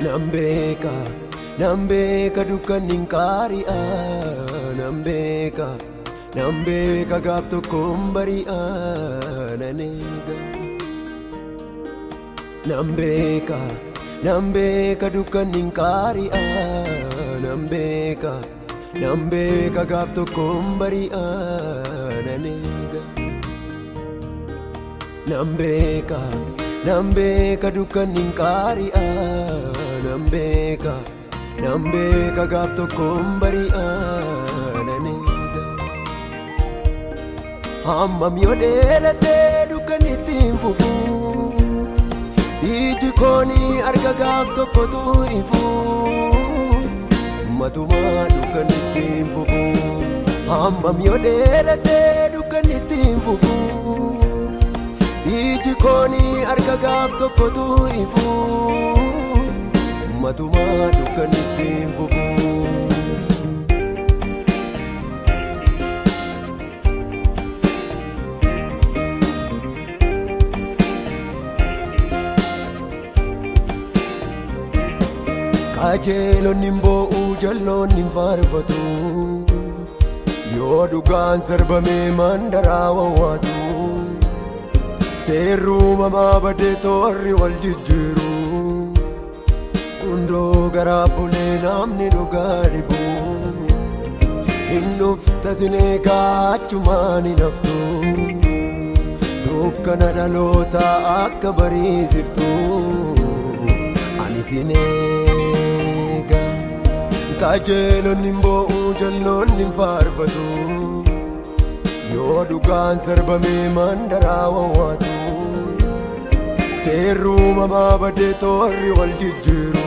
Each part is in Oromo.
Nan beeka, nan beeka dukkanni hin qaari'a. Nan beeka, nan beeka gaaf tokkoon bari'a. Nan eega. Nan beeka, nan beeka dukkanni hin qaari'a. Nan beeka, nan beeka gaaf tokkoon bari'a. Nan eega. Nan beeka, nan beeka dukkanni hin qaari'a. Nan beeka, nan beeka gaaf tokkoon bari'a. Nan eega. Hammam yoo dheeratee dukkanni ittiin fufu, iji koonii arga gaaf tokkotu ifu. Matumaa dukkanni ittiin fufu. Hammam yoo dheeratee dukkanni ittiin fufu, iji koonii arga gaaf tokkotu ifu. Matumaa dukkanni ittiin fufu. Qajeelonni hin boo'u, jalloonni hin faarfatu. Yoo dhugaan sarbamee mandaraa wawwaatu. Seerri uumamaa badee toorri wal jijjiirus. Gundoo garaa bulee namni dhugaa dhibu. Hin dhufta sin eegaa achumaan hin haftu. Dukkana dhalootaa akka bariisiftu. Ani sin eega. Qajeelonni hin boo'u, jalloonni hin faarfatu. Yoo dhugaan sarbamee mandaraa wawwaatu. Seerri uumamaa badee toorri wal jijjiiru.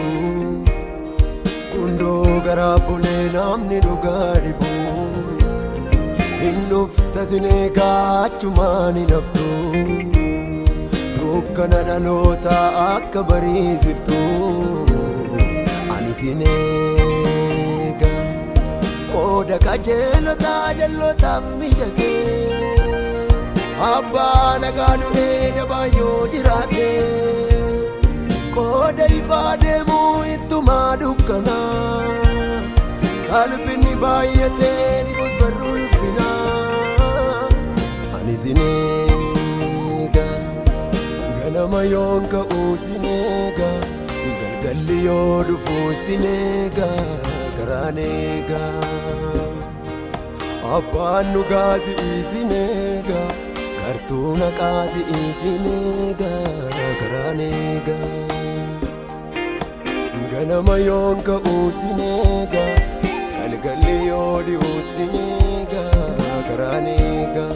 Gundoo garaa bulee namni dhugaa dhibu. Hin dhufta sin eegaa achumaan hin haftu. Dukkana dhalootaa akka bariisiftu. Ani sin eega. Qooda qajeelotaa jallootaaf mijatee. Abbaa nagaa du'ee dabaayyoo jiraate. Qooda ifaa deemuu ittumaa dukkanaa. Salphinni baay'atee dhibus barruu ulfinaa. Ani sin eega. Ganama yoon ka'uu sin eega. Galgalli yoo dhufu sin eega. Karaan eega. Abbaan dhugaa si'ii sin eega. Gartuu naqaa si'ii sin eega. Karaan eega. Ganama yoon ka'uu sin eega. Galgalli yoo dhi'u sin eega. Karaan eega.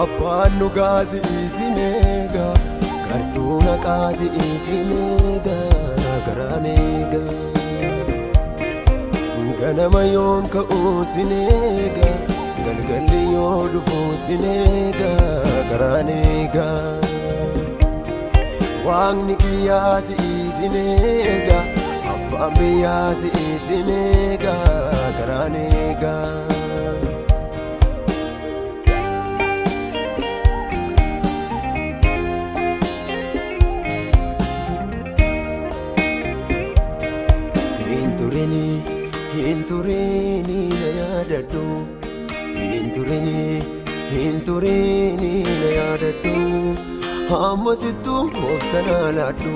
Abbaan dhugaa si'ii sin eega. Gartuu naqaa si'ii sin eega. Karaan eega. Ganama yoon ka'uu sin eega. Galgalli yoo dhufu sin eega. Karaan eega. Waaqni kiyyaa si'ii sin eega. Abbaan biyyaa si'ii sin eega. Karaan eega. Hin turini, hin turini na yaadadhu. Hin turini, hin turini na yaadadhu. Hamma sittu obsa naa laadhu.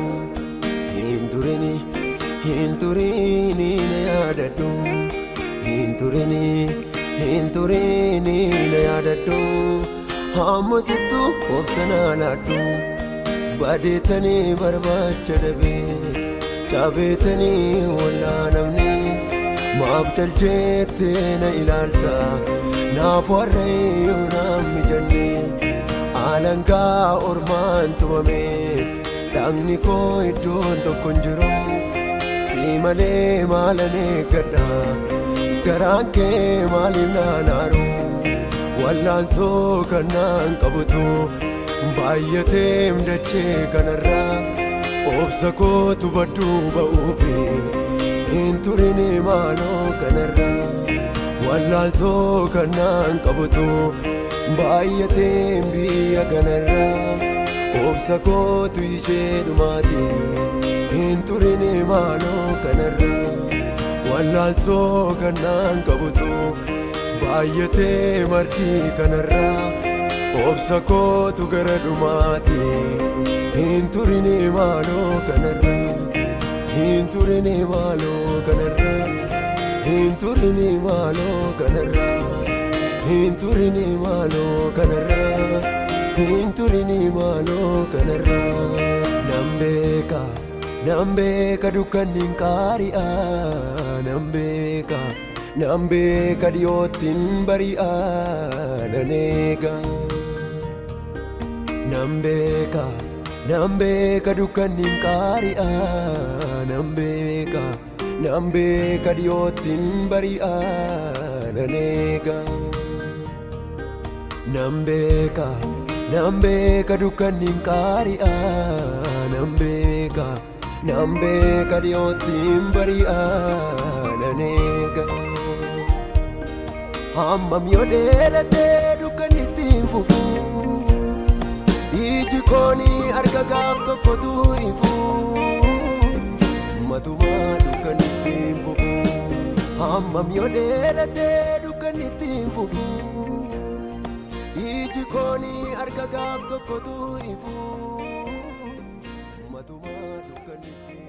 Hin turini, hin turini na yaadadhu. Hin turini, hin turini na yaadadhu. Hamma sittu obsa naa laadhu. Badeetanii barbaacha dhabee. Caabeetanii wallaanamne. Maaf jaljeettee na ilaalta. Naaf warreeyyuu naan mijanne. Alangaa ormaan tumame. Dhagni koo iddoon tokko hin jiru. Si malee maalan eeggadha. Garaan kee maaliif naan aaru? Wallaansoo kan naan qabutu baay'ateem dachee kanarraa. Obsa kootu badduu ba'uufi hin turini maaloo kanarraa. Wallaansoo kan naan qabutu baay'ateem biyya kanarraa. Obsa kootu ishee dhumaati Hin turini maaloo kanarra wallaansoo kannaan qabutu baay'atee martii kanarra obsa kootu gara dhumaati. Hin turini maaloo kanarra hin turini maaloo kanarra hin turini maaloo kanarra hin turini maaloo kanarra hin turini maaloo kanarra. Nan beeka nan beeka dukkanni hin qaari'a nan beeka nan beeka dhiyootti hin bari'a nan eega. Nan beeka nan beeka dukkanni hin qaari'a nan beeka nan beeka dhiyootti hin bari'a nan eega. Nan beeka nan beeka dukkanni hin qaari'a nan beeka nan beeka dhiyootti hin bari'a nan eega. Hammam yoo dheeratee dukkanni itti hin fufu iji koonii arga gaaf tokkotu ifu matumaa dukkanni itti hin fufu. Hammam yoo dheeratee dukkanni itti hin fufu iji koonii arga gaaf tokkotu ifu matumaa dukkanni itti.